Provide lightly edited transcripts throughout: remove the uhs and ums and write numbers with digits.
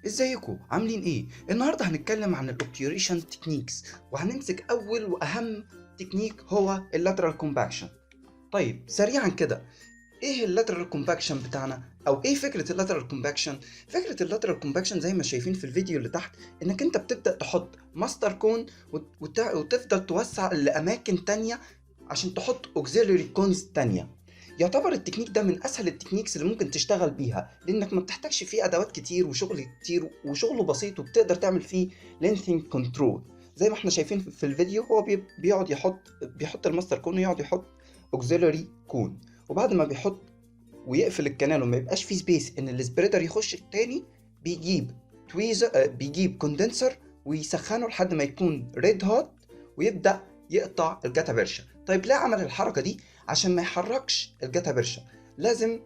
ازيكم؟ عاملين ايه؟ النهارده هنتكلم عن ال obturation techniques، وهنمسك اول واهم تكنيك هو ال lateral compaction. طيب سريعا كده، ايه ال lateral compaction بتاعنا؟ او ايه فكرة ال lateral compaction؟ فكرة ال lateral compaction زي ما شايفين في الفيديو اللي تحت، انك انت بتبدا تحط master cone وتفضل توسع لاماكن تانية عشان تحط auxiliary cones تانية. يعتبر التكنيك ده من اسهل ال techniques اللي ممكن تشتغل بيها، لانك ما بتحتاجش فيه ادوات كتير وشغل كتير، وشغله بسيط وبتقدر تعمل فيه lengthening control. زي ما احنا شايفين في الفيديو، هو بيقعد يحط، بيحط ال master cone ويقعد يحط auxiliary cone، وبعد ما بيحط ويقفل ال canal وما يبقاش فيه space ان ال spreader يخش تاني، بيجيب tweezer، بيجيب condenser ويسخنه لحد ما يكون red hot ويبدا يقطع ال gutta percha. طيب ليه عمل الحركة دي؟ عشان ما يحركش ال gutta percha، لازم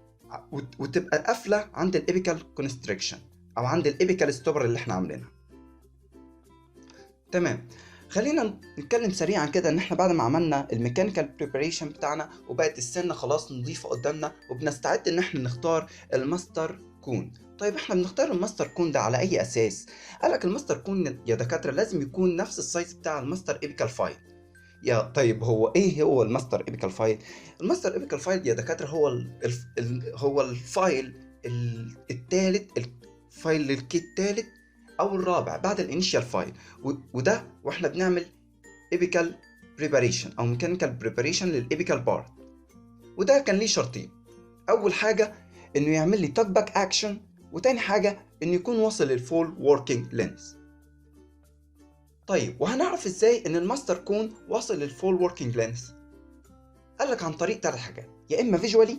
وتبقى قافله عند ال apical constriction او عند ال apical stopper اللي احنا عاملينها. تمام، خلينا نتكلم سريعا كده ان احنا بعد ما عملنا ال mechanical preparation بتاعنا وبقت السنة خلاص نظيفة قدامنا، وبنستعد ان احنا نختار ال master cone. طيب احنا بنختار ال master cone ده على اي اساس؟ قالك ال master cone يا دكاترة لازم يكون نفس ال size بتاع ال master apical file. يا طيب هو ايه هو ال master apical file؟ ال master apical file يا دكاترة هو ال file الثالث، ال file ال K الثالث او الرابع بعد ال initial file، وده واحنا بنعمل apical preparation او mechanical preparation لل apical part. وده كان ليه شرطين: اول حاجة انه يعمل لي tug back action، وتاني حاجة انه يكون واصل لل full working length. طيب وهنعرف ازاي ان ال master cone واصل لل full working length؟ قال لك عن طريق ثلاث حاجات: يا اما visually،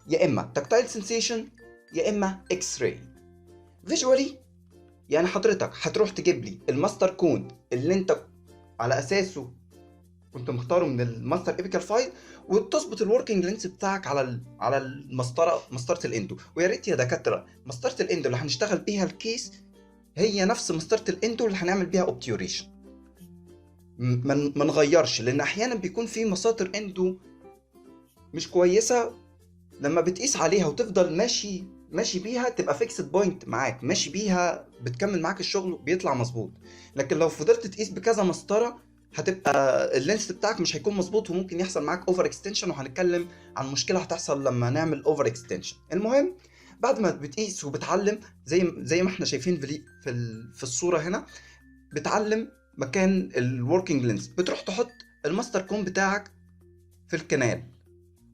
يا اما tactile sensation، يا اما X-ray. visually يعني حضرتك هتروح تجيب لي ال master cone اللي انت على اساسه كنت مختاره من ال master apical file، وتظبط ال working length بتاعك على المسطره، مسطرة ال endo. ويا ريت يا دكاترة مسطرة ال endo اللي هنشتغل بيها ال case هي نفس مسطرة ال endo اللي هنعمل بيها obturation، ما نغيرش، لان احيانا بيكون في مساطر endo مش كويسه، لما بتقيس عليها وتفضل ماشي ماشي بيها تبقى fixed point معاك، ماشي بيها بتكمل معاك الشغل بيطلع مظبوط. لكن لو فضلت تقيس بكذا مسطرة هتبقى ال length بتاعك مش هيكون مظبوط، وممكن يحصل معاك over extension، وهنتكلم عن مشكلة هتحصل لما نعمل over extension. المهم بعد ما بتقيس وبتعلم زي ما احنا شايفين في الصورة هنا، بتعلم مكان ال working length، بتروح تحط ال master cone بتاعك في ال canal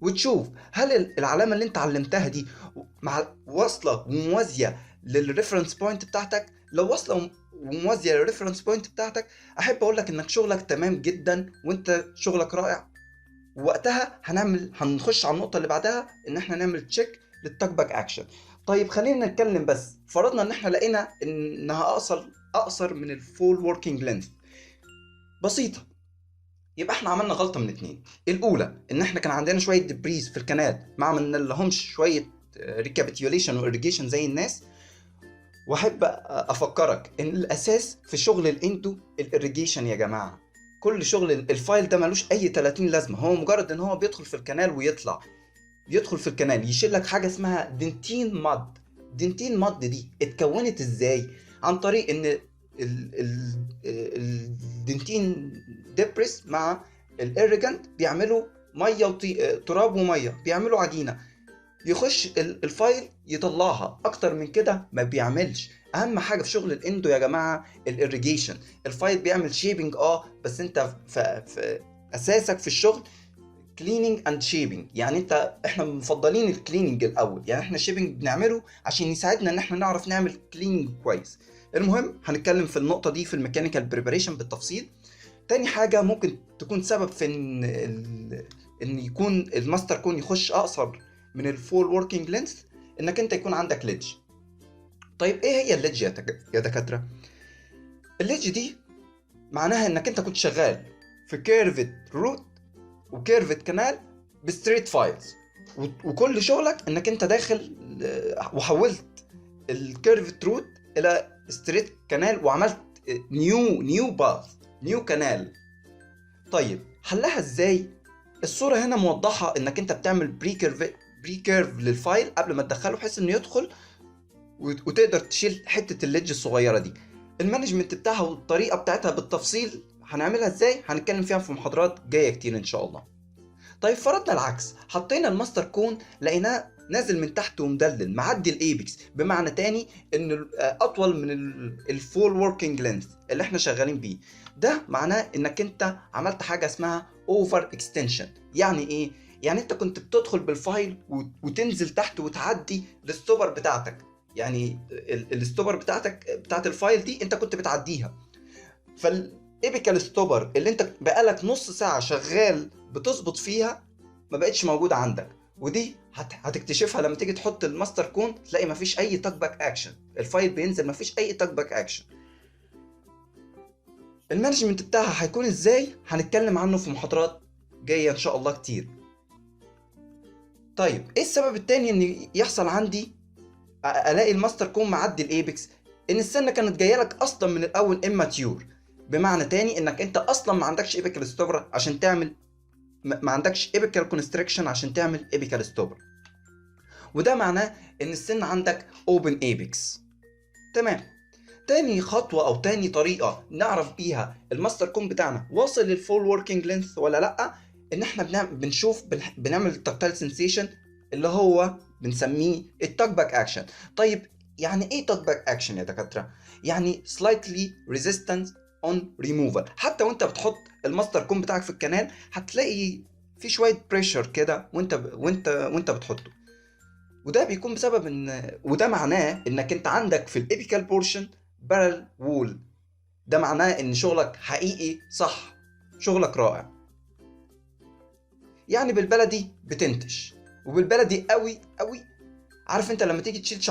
وتشوف هل العلامة اللي انت علمتها دي مع واصله وموازيه لل reference point بتاعتك. لو واصله وموازيه لل reference point بتاعتك، احب اقول لك انك شغلك تمام جدا وانت شغلك رائع. وقتها هنخش على النقطة اللي بعدها، ان احنا نعمل check لل tug back action. طيب خلينا نتكلم، بس فرضنا ان احنا لقينا انها اقصر من ال full working length، بسيطه، يبقى احنا عملنا غلطه من اتنين: الاولى ان احنا كان عندنا شوية debris في ال canal ما عملنا لهمش شوية recapitulation و irrigation زي الناس. واحب افكرك ان الاساس في شغل ال endo ال irrigation يا جماعه. كل شغل ال file ده ملوش اي 30 لازمه، هو مجرد ان هو بيدخل في ال canal ويطلع، يدخل في ال canal يشيل لك حاجة اسمها dentin mud. dentin mud دي اتكونت ازاي؟ عن طريق ان ال dentin debris مع ال irrigant بيعملوا مية تراب وميه، بيعملوا عجينه، يخش ال file يطلعها. اكتر من كده ما بيعملش. اهم حاجة في شغل ال endo يا جماعة ال irrigation. ال file بيعمل shaping بس انت في اساسك في الشغل cleaning and shaping. يعني احنا مفضلين ال cleaning الاول، يعني احنا shaping بنعمله عشان يساعدنا ان احنا نعرف نعمل cleaning كويس. المهم هنتكلم في النقطة دي في ال mechanical preparation بالتفصيل. تاني حاجة ممكن تكون سبب في ان يكون ال master cone يخش اقصر من ال full working length، انك انت يكون عندك ledge. طيب ايه هي ال ledge يا دكاتره؟ ال ledge دي معناها انك انت كنت شغال في curved root و curved canal ب straight files، وكل شغلك انك انت داخل وحولت ال curved root الى straight canal وعملت new path، new canal. طيب حلها ازاي؟ الصورة هنا موضحة انك انت بتعمل pre curve لل file قبل ما تدخله، بحيث انه يدخل وتقدر تشيل حتة ال ledge الصغيرة دي. ال management بتاعها والطريقة بتاعتها بالتفصيل هنعملها ازاي هنتكلم فيها في محاضرات جاية كتير ان شاء الله. طيب فرضنا العكس، حطينا ال master cone لقيناه نازل من تحت ومدلل معدي ال apex، بمعنى تاني ان اطول من ال full working length اللي احنا شغالين بيه. ده معناه انك انت عملت حاجة اسمها over extension. يعني ايه؟ يعني انت كنت بتدخل بال file وتنزل تحت وتعدي ال stopper بتاعتك، يعني ال stopper بتاعتك بتاعت ال file دي انت كنت بتعديها. فال apical stopper اللي انت بقالك نص ساعة شغال بتظبط فيها ما بقتش موجودة عندك، ودي هتكتشفها لما تيجي تحط ال master cone تلاقي مفيش اي tug back action، ال file بينزل مفيش اي tug back action. ال management بتاعها هيكون ازاي هنتكلم عنه في محاضرات جاية ان شاء الله كتير. طيب ايه السبب التاني ان يحصل عندي الاقي ال master cone معدي ال apex؟ ان السنة كانت جاية لك اصلا من الاول immature، بمعنى تاني انك انت اصلا ما عندكش apical stopper عشان تعمل، ما عندكش apical constriction عشان تعمل apical stopper، وده معناه ان السن عندك open apex. تمام. تاني خطوة او تاني طريقه نعرف بيها ال master cone بتاعنا واصل لل full working length ولا لا، ان احنا بنشوف بنعمل tactile sensation اللي هو بنسميه ال tug back action. طيب يعني ايه tug back action يا دكاترة؟ يعني slightly resistance on removal. حتى وانت بتحط ال master cone بتاعك في ال canal هتلاقي في شوية pressure كده وانت بتحطه، وده بيكون بسبب ان، وده معناه انك انت عندك في ال apical portion parallel wall. ده معناه ان شغلك حقيقي صح، شغلك رائع. يعني بالبلدي بتنتش، وبالبلدي قوي قوي. عارف انت لما تيجي تشيل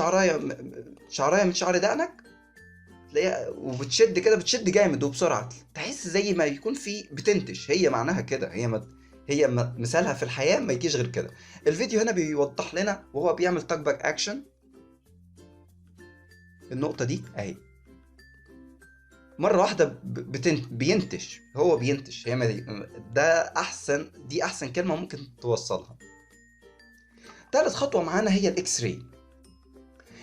شعرايه من شعر دقنك تلاقيها وبتشد كده، بتشد جامد وبسرعة، تحس زي ما يكون في بتنتش. هي معناها كده، هي مثالها في الحياة ما يجيش غير كده. الفيديو هنا بيوضح لنا وهو بيعمل tug back action النقطة دي اهي، مرة واحدة بينتش، هو بينتش. هي ما ده احسن، دي احسن كلمة ممكن توصلها. تالت خطوة معانا هي ال X-ray.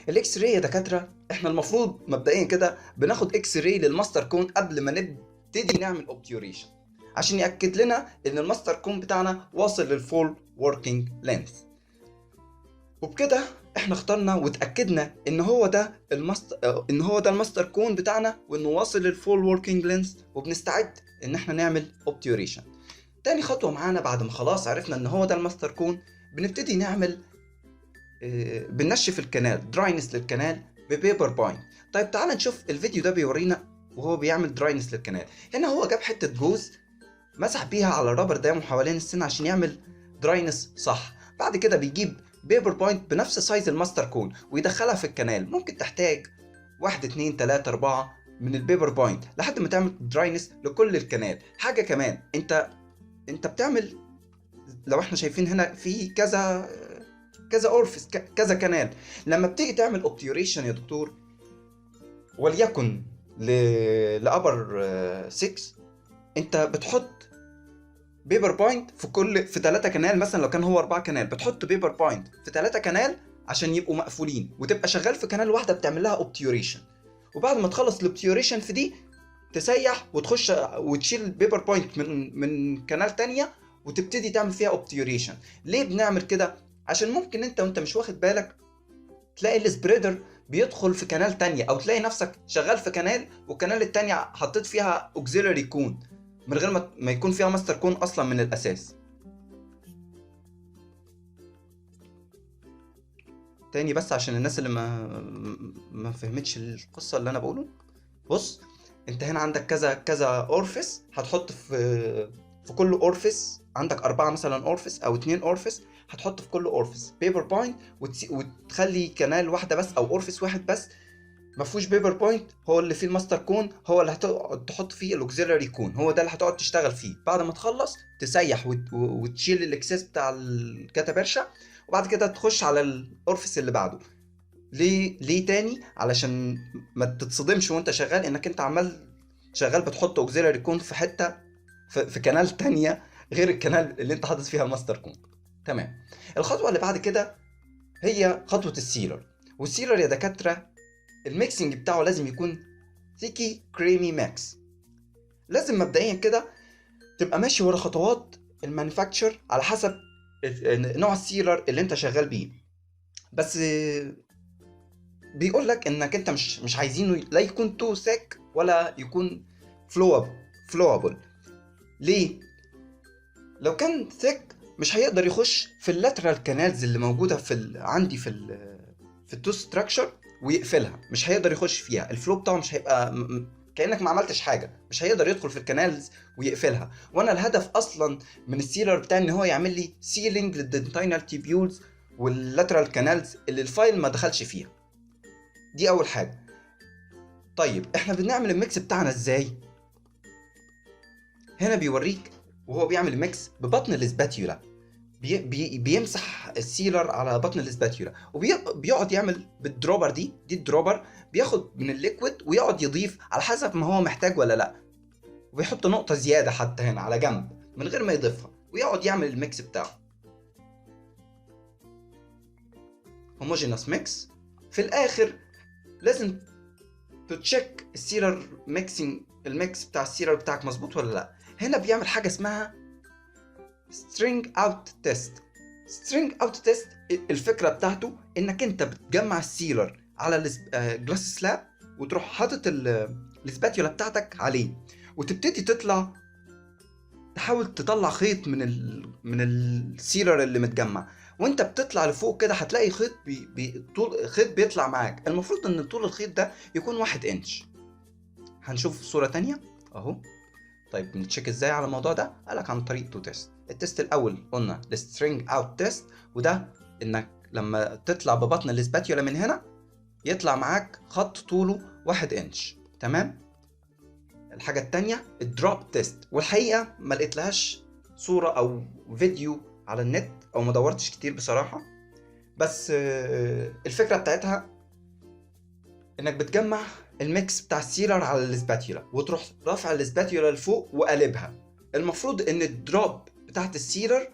ال X-ray يا دكاترة احنا المفروض مبدئيا كده بناخد X-ray لل master cone قبل ما نبتدي نعمل obturation عشان ياكد لنا ان ال master cone بتاعنا واصل لل full working length. وبكده احنا اخترنا واتاكدنا ان هو ده ان هو ده ال master cone بتاعنا وانه واصل لل full working length، وبنستعد ان احنا نعمل obturation. تاني خطوة معانا بعد ما خلاص عرفنا ان هو ده ال master cone، بنبتدي نعمل بننشف ال canal، dryness لل canal ب paper point. طيب تعال نشوف الفيديو ده بيورينا وهو بيعمل dryness لل canal. هنا هو جاب حتة gauze مسح بيها على ال rubber dam حوالين السن عشان يعمل dryness صح. بعد كده بيجيب paper point بنفس size ال master cone ويدخلها في ال canal. ممكن تحتاج 1 2 3 4 من ال paper point لحد ما تعمل dryness لكل ال canal. حاجة كمان انت بتعمل، لو احنا شايفين هنا في كذا كذا orifice، كذا canal، لما بتيجي تعمل obturation يا دكتور وليكن ل upper 6، انت بتحط paper point في 3 canal مثلا، لو كان هو 4 canal بتحط paper point في 3 canal عشان يبقوا مقفولين، وتبقى شغال في canal واحدة بتعمل لها obturation. وبعد ما تخلص ال obturation في دي تسيح وتخش وتشيل ال paper point من canal تانية وتبتدي تعمل فيها obturation. ليه بنعمل كده؟ عشان ممكن انت وانت مش واخد بالك تلاقي ال spreader بيدخل في canal تانية، او تلاقي نفسك شغال في canal وال canal التانية حطيت فيها auxiliary cone من غير ما يكون فيها master cone اصلا من الاساس. تاني بس عشان الناس اللي ما فهمتش القصة اللي انا بقوله. بص انت هنا عندك كذا كذا orifice، هتحط في كل orifice عندك 4 مثلا orifice او 2 orifice، هتحط في كل orifice paper point وتخلي canal واحدة بس او orifice واحد بس ما فيهوش paper point، هو اللي فيه ال master cone، هو اللي هتقعد تحط فيه ال auxiliary cone، هو ده اللي هتقعد تشتغل فيه. بعد ما تخلص تسيح وتشيل ال excess بتاع ال gutta percha، وبعد كده تخش على ال orifice اللي بعده. ليه تاني؟ علشان ما تتصدمش وانت شغال انك انت عمال شغال بتحط auxiliary cone في حتة في canal تانية غير ال canal اللي انت حاطط فيها ال master cone. تمام. الخطوة اللي بعد كده هي خطوة ال sealer، وال sealer يا دكاترة ال mixing بتاعه لازم يكون thicky creamy mix. لازم مبدئيا كده تبقى ماشي ورا خطوات ال manufacturer على حسب نوع ال sealer اللي انت شغال بيه. بس بيقول لك انك انت مش عايزينه لا يكون too thick ولا يكون flowable. ليه؟ لو كان thick مش هيقدر يخش في ال lateral canals اللي موجودة عندي في ال tooth structure ويقفلها، مش هيقدر يخش فيها، ال flow بتاعه مش هيبقى كانك ما عملتش حاجة، مش هيقدر يدخل في ال canals ويقفلها. وانا الهدف اصلا من ال sealer بتاعي ان هو يعمل لي sealing لل dentinal tubules وال lateral canals اللي ال file ما دخلش فيها. دي اول حاجة. طيب احنا بنعمل ال mix بتاعنا ازاي؟ هنا بيوريك وهو بيعمل ال mix ببطن ال spatula، بي بي بيمسح ال sealer على بطن ال spatula وبيقعد يعمل بال dropper، دي ال dropper، بياخد من ال liquid ويقعد يضيف على حسب ما هو محتاج ولا لا، وبيحط نقطة زيادة حتى هنا على جنب من غير ما يضيفها، ويقعد يعمل ال mix بتاعه homogeneous mix. في الاخر لازم ت check ال sealer mixing، ال mix بتاع ال sealer بتاعك مظبوط ولا لا. هنا بيعمل حاجة اسمها string out test. string out test الفكرة بتاعته انك انت بتجمع ال sealer على ال glass slab وتروح حاطط ال spatula بتاعتك عليه وتبتدي تطلع، تحاول تطلع خيط من ال sealer اللي متجمع، وانت بتطلع لفوق كده هتلاقي خيط طول خيط بيطلع معاك. المفروض ان طول الخيط ده يكون 1 انش. هنشوف صورة تانية اهو. طيب بن check ازاي على الموضوع ده؟ قالك عن طريق two test. ال test الاول قلنا ال string out test، وده انك لما تطلع ببطن ال spatula من هنا يطلع معاك خط طوله 1 انش، تمام. الحاجة التانية ال drop test، والحقيقة ما لقيتلهاش صورة او فيديو على النت او ما دورتش كتير بصراحة، بس الفكرة بتاعتها انك بتجمع ال mix بتاع ال sealer على ال spatula وتروح رافع ال spatula لفوق وقلبها. المفروض ان ال drop بتاعت ال sealer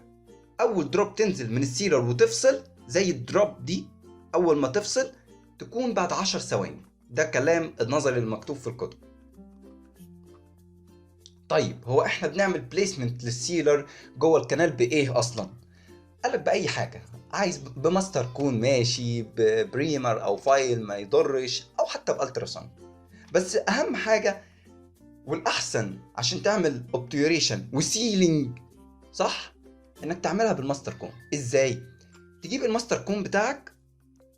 اول drop تنزل من ال sealer وتفصل زي ال drop دي، اول ما تفصل تكون بعد 10 ثواني. ده كلام النظري المكتوب في الكتب. طيب هو احنا بنعمل placement لل sealer جوه ال canal بايه اصلا؟ قالك باي حاجة، عايز ب master cone ماشي، ب reamer او file ما يضرش، او حتى ب ultrasound. بس اهم حاجة والاحسن عشان تعمل obturation و sealing صح انك تعملها بال master cone. ازاي؟ تجيب ال master cone بتاعك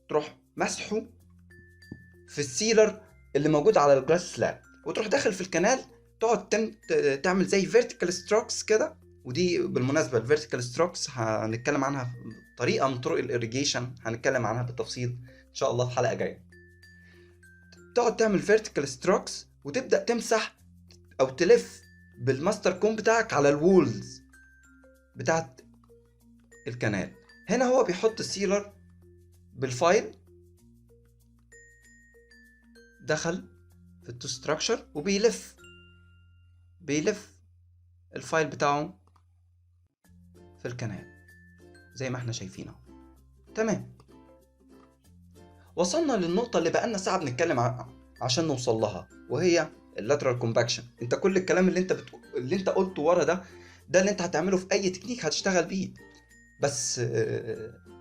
تروح مسحه في ال sealer اللي موجود على ال glass slab وتروح داخل في ال canal، تقعد تعمل زي vertical strokes كده. ودي بالمناسبة ال vertical strokes هنتكلم عنها، طريقه من طرق ال irrigation هنتكلم عنها بالتفصيل ان شاء الله في حلقة جاية. تقعد تعمل vertical strokes وتبدا تمسح او تلف بال master cone بتاعك على ال walls بتاعت ال canal. هنا هو بيحط ال sealer بال file، دخل في ال tooth structure وبيلف بيلف ال file بتاعه في ال canal زي ما احنا شايفين اهو. تمام، وصلنا للنقطة اللي بقالنا ساعة بنتكلم عشان نوصل لها، وهي ال lateral compaction. انت كل الكلام اللي انت قلته ورا ده اللي انت هتعمله في اي تكنيك هتشتغل بيه. بس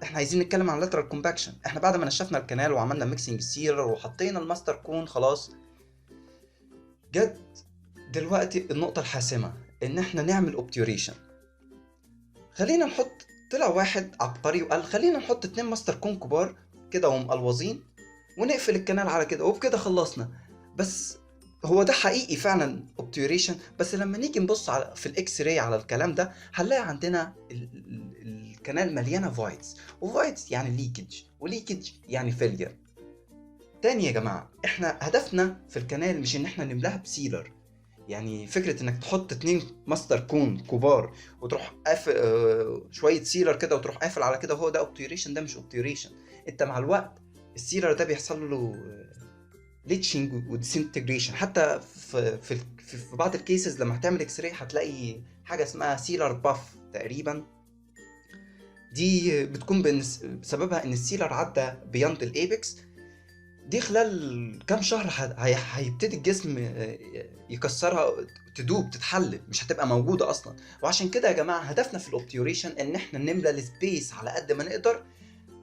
احنا عايزين نتكلم عن ال lateral compaction. احنا بعد ما نشفنا ال canal وعملنا mixing sealer وحطينا ال master cone، خلاص جت دلوقتي النقطة الحاسمة ان احنا نعمل obturation. خلينا نحط، طلع واحد عبقري وقال خلينا نحط 2 master cone كبار كده ومقلوظين ونقفل ال canal على كده وبكده خلصنا. بس هو ده حقيقي فعلا obturation، بس لما نيجي نبص على في ال X-ray على الكلام ده هنلاقي عندنا ال canal مليانة voids، و voids يعني leakage، و leakage يعني failure. تاني يا جماعة، احنا هدفنا في ال canal مش ان احنا نملاها ب sealer. يعني فكرة انك تحط 2 master cone كبار وتروح قافل شوية sealer كده وتروح قافل على كده وهو ده obturation، ده مش obturation. انت مع الوقت ال sealer ده بيحصل له leaching و disintegration. حتى في في في بعض ال cases لما هتعمل X-ray هتلاقي حاجة اسمها sealer puff تقريبا. دي بتكون بسببها ان ال sealer عدى beyond ال apex. دي خلال كام شهر هيبتدي الجسم يكسرها، تدوب، تتحلل، مش هتبقى موجودة اصلا. وعشان كده يا جماعة هدفنا في ال obturation ان احنا نملى ال space على قد ما نقدر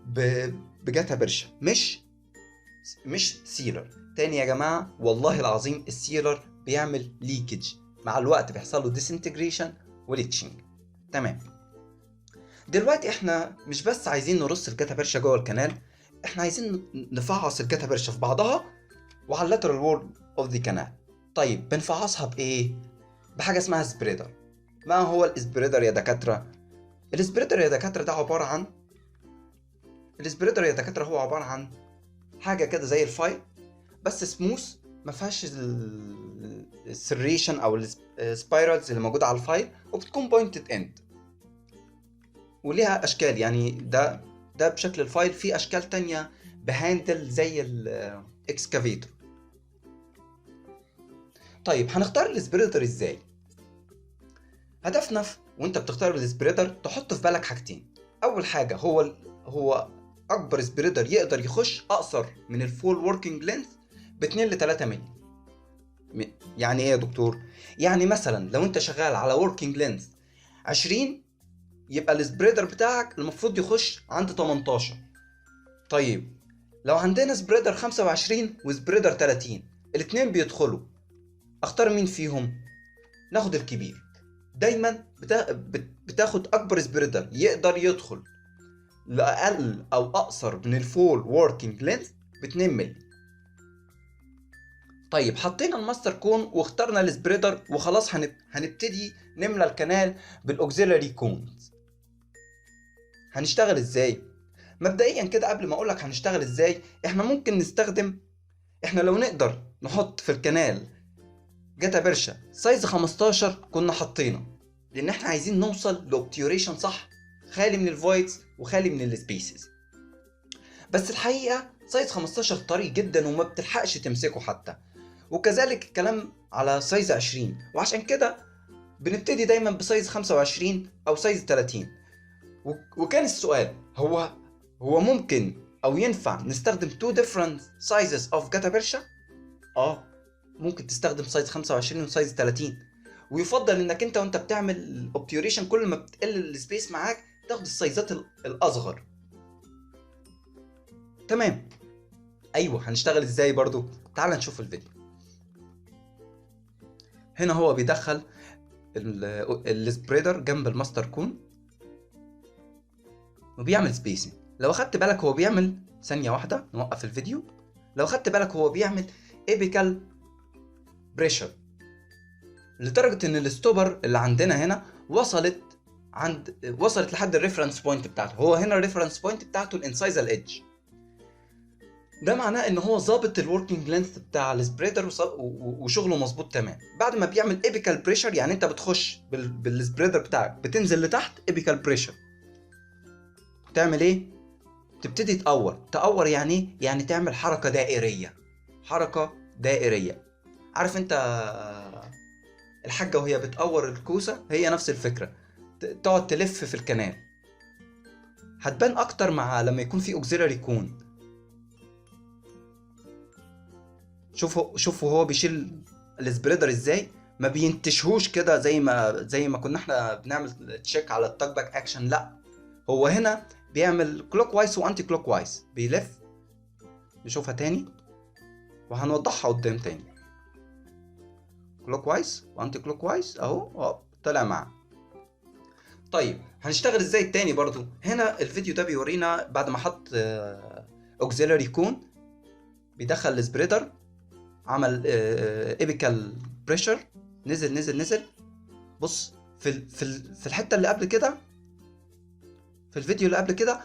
ب gutta percha، مش sealer. تاني يا جماعة والله العظيم ال sealer بيعمل leakage مع الوقت، بيحصل له disintegration و leaching. تمام. دلوقتي احنا مش بس عايزين نرص ال gutta percha جوه ال canal، احنا عايزين نفعص ال gutta percha في بعضها وعلى ال lateral wall of the canal. طيب بنفعصها بايه؟ بحاجة اسمها spreader. ما هو ال spreader يا دكاترة؟ ال spreader يا دكاترة ده عبارة عن، ال spreader يا دكاترة هو عبارة عن حاجة كده زي ال file بس سموث، ما فيهاش ال serration او ال spirals اللي موجودة على ال file، وبتكون pointed end وليها اشكال. يعني ده بشكل ال file، في اشكال تانية ب handle زي ال excavator. طيب هنختار ال spreader ازاي؟ هدفنا وانت بتختار ال spreader تحط في بالك حاجتين. اول حاجة هو اكبر spreader يقدر يخش اقصر من ال full working length ب 2 ل 3 مللي. يعني ايه يا دكتور؟ يعني مثلا لو انت شغال على working length 20، يبقى ال spreader بتاعك المفروض يخش عند 18. طيب لو عندنا spreader 25 و spreader 30، الاتنين بيدخلوا، اختار مين فيهم؟ ناخد الكبير. دايما بتاخد اكبر spreader يقدر يدخل لاقل او اقصر من ال full working length ب 2 مللي. طيب حطينا ال master cone واخترنا ال spreader وخلاص، هنبتدي نملى ال canal بال auxiliary cones. هنشتغل ازاي؟ مبدئيا كده قبل ما اقولك هنشتغل ازاي، احنا ممكن نستخدم، احنا لو نقدر نحط في ال canal gutta percha size 15 كنا حطينا، لان احنا عايزين نوصل ل obturation صح، خالي من ال voids وخالي من ال spaces. بس الحقيقة size 15 طري جدا وما بتلحقش تمسكه حتى، وكذلك الكلام على size 20، وعشان كده بنبتدي دايما ب size 25 او size 30. وكان السؤال هو ممكن او ينفع نستخدم two different sizes of gutta percha؟ ممكن تستخدم size 25 و size 30، ويفضل انك انت وانت بتعمل obturation كل ما بتقل ال space معاك تاخد ال size ات الاصغر. تمام. ايوه هنشتغل ازاي برضو؟ تعال نشوف الفيديو. هنا هو بيدخل ال spreader جنب ال master cone وبيعمل spacing. لو اخدت بالك هو بيعمل، ثانية واحدة نوقف الفيديو، لو اخدت بالك هو بيعمل apical pressure لدرجة ان ال stopper اللي عندنا هنا وصلت لحد ال reference point بتاعته. هو هنا ال reference point بتاعته ال incisal edge. ده معناه ان هو ظابط ال working length بتاع ال spreader وشغله مظبوط تمام. بعد ما بيعمل apical pressure، يعني انت بتخش بال spreader بتاعك بتنزل لتحت apical pressure، تعمل ايه؟ تبتدي تقور. تقور يعني ايه؟ يعني تعمل حركة دائريه، حركة دائريه. عارف انت الحاجة وهي بتقور الكوسه؟ هي نفس الفكرة، تقعد تلف في ال canal. هتبان اكتر مع لما يكون في auxiliary cone. شوفوا هو بيشيل ال spreader ازاي، ما بينتشهوش كده زي ما كنا احنا بنعمل check على ال tug back action. لا، هو هنا بيعمل clockwise و anti clockwise، بيلف. نشوفها تاني وهنوضحها قدام تاني. clockwise و anti clockwise اهو طلع معاه. طيب هنشتغل ازاي التاني برضو؟ هنا الفيديو ده بيورينا بعد ما حط auxiliary cone بيدخل ال spreader، عمل apical pressure، نزل نزل نزل. بص في الحتة اللي قبل كده، في الفيديو اللي قبل كده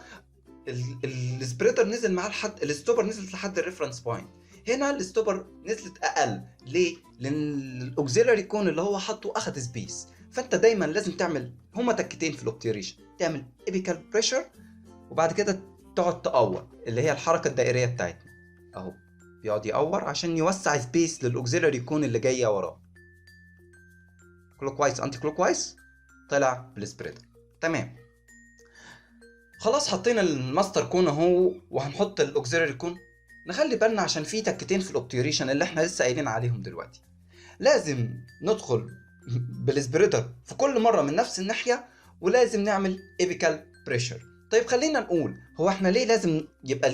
ال spreader نزل معاه لحد ال stopper، نزلت لحد ال reference point. هنا ال stopper نزلت اقل، ليه؟ لان ال auxiliary cone اللي هو حاطه اخد space. فانت دايما لازم تعمل هما تكتين في ال obturation، تعمل apical pressure وبعد كده تقعد تقور اللي هي الحركة الدائريه بتاعتنا اهو. بيقعد يقور عشان يوسع space لل auxiliary cone اللي جاية وراه. clockwise anti clockwise طلع بال spreader. تمام. خلاص حطينا ال master cone اهو، وهنحط ال auxiliary cone. نخلي بالنا عشان في تكتين في ال obturation اللي احنا لسه قايلين عليهم دلوقتي. لازم ندخل بال spreader في كل مرة من نفس الناحيه، ولازم نعمل apical pressure. طيب خلينا نقول هو احنا ليه لازم يبقى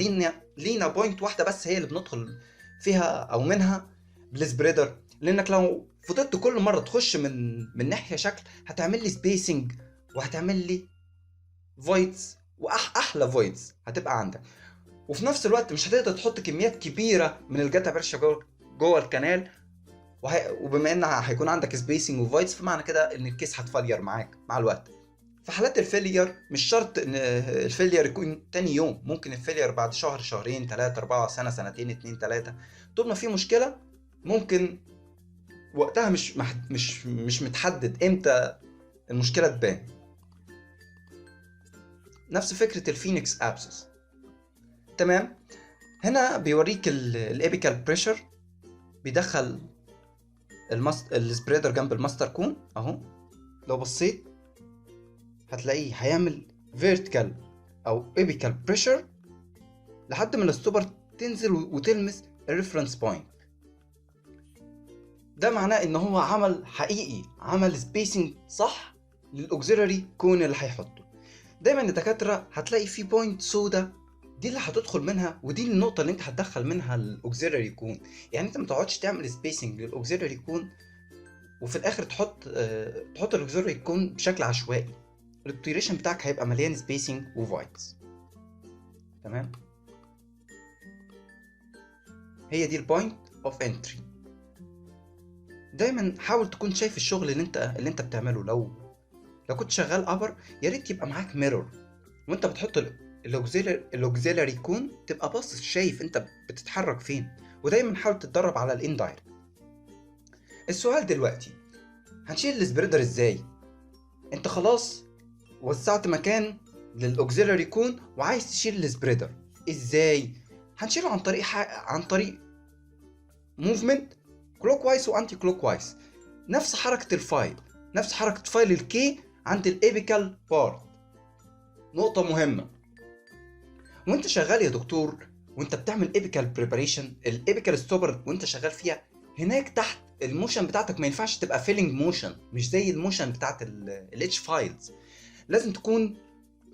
لينا point واحدة بس هي اللي بندخل فيها او منها بال spreader؟ لانك لو فضلت كل مرة تخش من ناحية شكل هتعمل لي spacing وهتعمل لي voids، واحلى voids هتبقى عندك، وفي نفس الوقت مش هتقدر تحط كميات كبيرة من ال gutta percha جوه ال canal، وبما ان هيكون عندك spacing و voids فمعنى كده ان ال case هت failure معاك مع الوقت. في حالات ال failure مش شرط ان ال failure يكون تاني يوم، ممكن ال failure بعد شهر، شهرين، 3، 4، سنة، سنتين، 2، 3. طول ما في مشكلة ممكن وقتها مش متحدد امتى المشكلة تبان. نفس فكرة ال phoenix abscess. تمام. هنا بيوريك ال apical pressure، بيدخل ال spreader جنب ال master cone اهو. لو بصيت هتلاقيه هيعمل vertical او apical pressure لحد ما ال stopper تنزل وتلمس ال reference point. ده معناه ان هو عمل حقيقي، عمل spacing صح لل auxiliary cone اللي هيحطه. دايما الدكاترة هتلاقي في point سودا دي اللي هتدخل منها، ودي النقطة اللي انت هتدخل منها ال auxiliary cone. يعني انت ما تقعدش تعمل spacing لل auxiliary cone وفي الاخر تحط ال auxiliary cone بشكل عشوائي. ال obturation بتاعك هيبقى مليان spacing و voids. تمام، هي دي ال point of entry. دايما حاول تكون شايف الشغل اللي انت بتعمله. لو كنت شغال upper يا ريت يبقى معاك mirror وانت بتحط ال auxiliary cone، تبقى باصص شايف انت بتتحرك فين. ودايما حاول تتدرب على ال indirect. السؤال دلوقتي هنشيل ال spreader ازاي؟ انت خلاص وسعت مكان لل auxiliary cone وعايز تشيل ال spreader ازاي؟ هنشيله عن طريق movement clockwise و anti clockwise، نفس حركة ال file، نفس حركة file ال K عند ال apical part. نقطة مهمة وانت شغال يا دكتور، وانت بتعمل apical preparation، ال apical stopper وانت شغال فيها هناك تحت، ال motion بتاعتك ما ينفعش تبقى filling motion، مش زي ال motion بتاعت ال H files. لازم تكون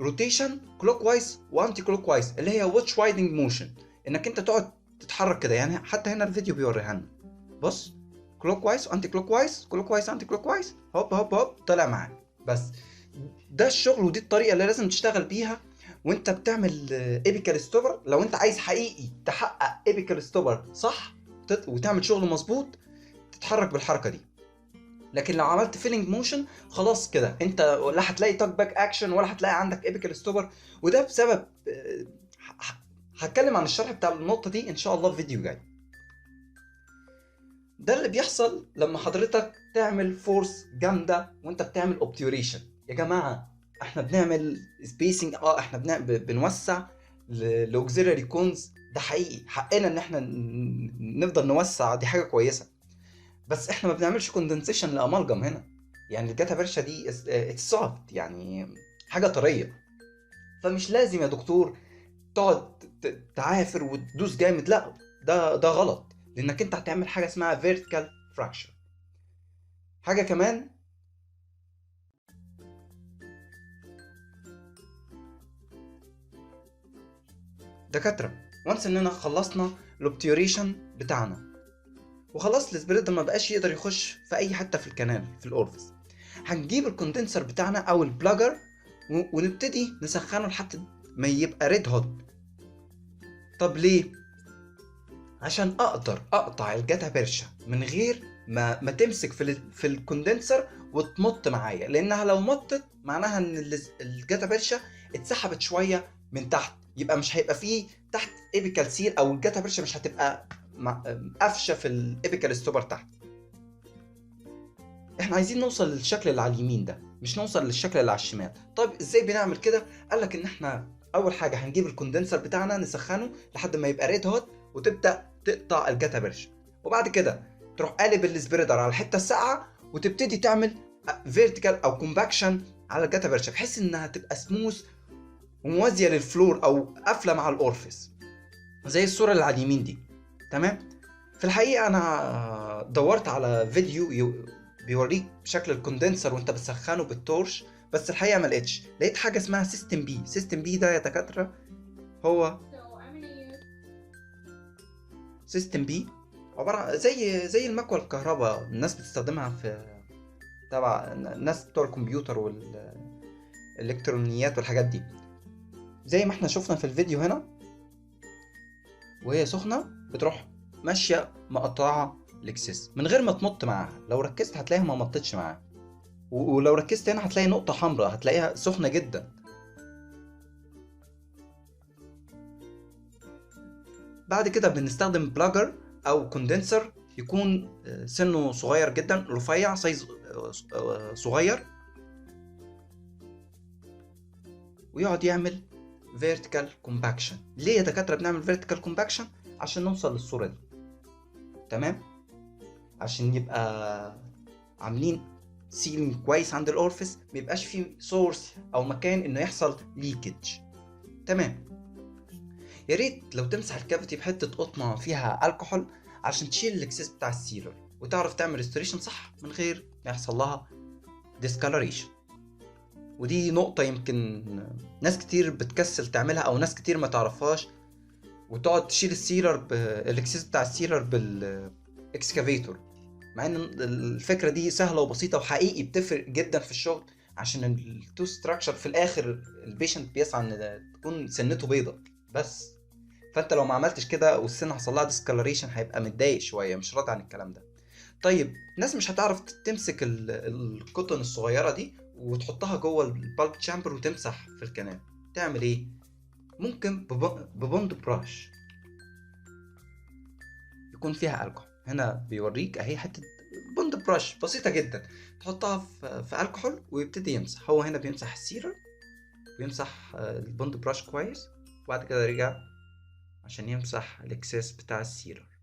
rotation clockwise و anti clockwise اللي هي watch winding motion، انك انت تقعد تتحرك كده. يعني حتى هنا الفيديو بيوريها لنا، بص، clockwise anti clockwise، clockwise anti clockwise، هوب هوب هوب طلع معاك. بس ده الشغل ودي الطريقة اللي لازم تشتغل بيها وانت بتعمل apical stopper. لو انت عايز حقيقي تحقق apical stopper صح وتعمل شغل مظبوط تتحرك بالحركة دي. لكن لو عملت filling motion خلاص كده انت لا هتلاقي tug back action ولا هتلاقي عندك apical stopper. وده بسبب هتكلم عن الشرح بتاع النقطة دي ان شاء الله في فيديو جاي. ده اللي بيحصل لما حضرتك تعمل force جامدة وانت بتعمل obturation. يا جماعة احنا بنعمل spacing، احنا بنوسع ل auxiliary cones، ده حقيقي حقنا ان احنا نفضل نوسع، دي حاجة كويسه. بس احنا ما بنعملش condensation ل amalgam هنا، يعني ال gutta percha دي it's soft، يعني حاجة طريه، فمش لازم يا دكتور تقعد تعافر وتدوس جامد، لا ده غلط، لانك انت هتعمل حاجة اسمها vertical fracture. حاجة كمان دكاتره، once اننا خلصنا ال obturation بتاعنا وخلاص ال spreader ما بقاش يقدر يخش في اي حتة في ال canal في ال orifice، هنجيب ال condenser بتاعنا او ال plugger ونبتدي نسخنه لحد ما يبقى red hot. طب ليه؟ عشان اقدر اقطع ال gutta percha من غير ما تمسك في ال condenser وتمط معايا، لانها لو مطت معناها ان ال gutta percha اتسحبت شوية من تحت، يبقى مش هيبقى فيه تحت apical seal، او ال gutta percha مش هتبقى قفشه في ال apical stopper تحت. احنا عايزين نوصل للشكل اللي على اليمين ده، مش نوصل للشكل اللي على الشمال. طيب ازاي بنعمل كده؟ قال لك ان احنا اول حاجة هنجيب ال condenser بتاعنا نسخنه لحد ما يبقى red hot وتبدا تقطع ال gutta percha، وبعد كده تروح قالب ال spreader على الحتة الساقعه وتبتدي تعمل vertical او compaction على ال gutta percha بحيث انها تبقى سموث. وموازيه لل floor او قافله مع ال orifice زي الصورة اللي على اليمين دي. تمام. في الحقيقة انا دورت على فيديو بيوريك شكل ال condenser وانت بتسخنه بال torch، بس الحقيقة ما لقيتش. لقيت حاجة اسمها system B. system B ده يا دكاترة هو system B عبارة زي المكوه الكهرباء، الناس بتستخدمها في تبع الناس بتوع الكمبيوتر والالكترونيات والحاجات دي. زي ما احنا شفنا في الفيديو هنا، وهي سخنة بتروح ماشية مقطعه ال excess من غير ما تمط معاها. لو ركزت هتلاقيها ما مطتش معاها، ولو ركزت هنا هتلاقي نقطة حمراء، هتلاقيها سخنة جدا. بعد كده بنستخدم plugger او condenser يكون سنة صغير جدا، رفيع، size صغير، ويقعد يعمل vertical compaction. ليه يا دكاترة بنعمل vertical compaction؟ عشان نوصل للصورة دي. تمام، عشان يبقى عاملين sealing كويس عند ال orifice، ما يبقاش فيه source او مكان انه يحصل leakage. تمام. يا ريت لو تمسح ال cavity بحته قطنه فيها الكحول عشان تشيل ال excess بتاع ال sealer وتعرف تعمل restoration صح من غير ما يحصل لها discoloration. ودي نقطة يمكن ناس كتير بتكسل تعملها او ناس كتير ما تعرفهاش، وتقعد تشيل ال sealer ال excess بتاع ال sealer بال excavator، مع ان الفكرة دي سهلة وبسيطة وحقيقي بتفرق جدا في الشغل، عشان ال tooth structure في الاخر ال patient بيسعى ان تكون سنته بيضة بس. فانت لو ما عملتش كده والسنة حصل لها discoloration هيبقى متضايق شوية، مش راضي عن الكلام ده. طيب الناس مش هتعرف تمسك ال cotton الصغيرة دي وتحطها جوه ال pulp chamber وتمسح في ال canal، تعمل ايه؟ ممكن ب bond brush يكون فيها الكحول. هنا بيوريك اهي حتة bond brush بسيطة جدا، تحطها في الكحول ويبتدي يمسح. هو هنا بيمسح ال sealer ويمسح ال bond brush كويس، وبعد كده رجع عشان يمسح ال excess بتاع ال sealer.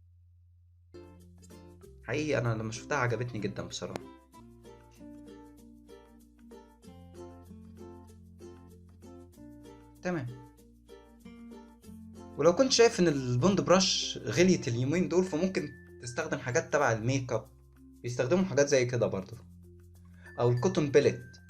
حقيقي انا لما شفتها عجبتني جدا بصراحة. تمام. ولو كنت شايف ان ال bond brush غليت اليومين دول، فممكن تستخدم حاجات تبع الميك اب، بيستخدموا حاجات زي كده برضو، او ال cotton pellet.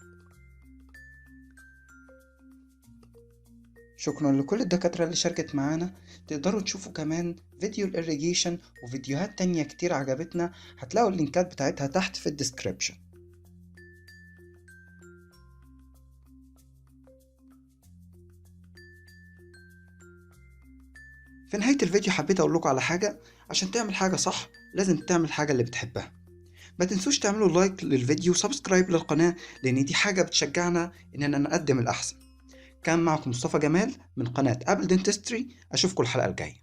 شكرا لكل الدكاترة اللي شاركت معانا. تقدروا تشوفوا كمان فيديو الاريجيشن وفيديوهات تانية كتير عجبتنا، هتلاقوا اللينكات بتاعتها تحت في ال description. في نهاية الفيديو حبيت اقول لكم على حاجة، عشان تعمل حاجة صح لازم تعمل حاجة اللي بتحبها. ما تنسوش تعملوا like للفيديو و subscribe للقناة، لان دي حاجة بتشجعنا اننا نقدم الاحسن. كان معكم مصطفى جمال من قناة Apple Dentistry، اشوفكم الحلقة الجاية.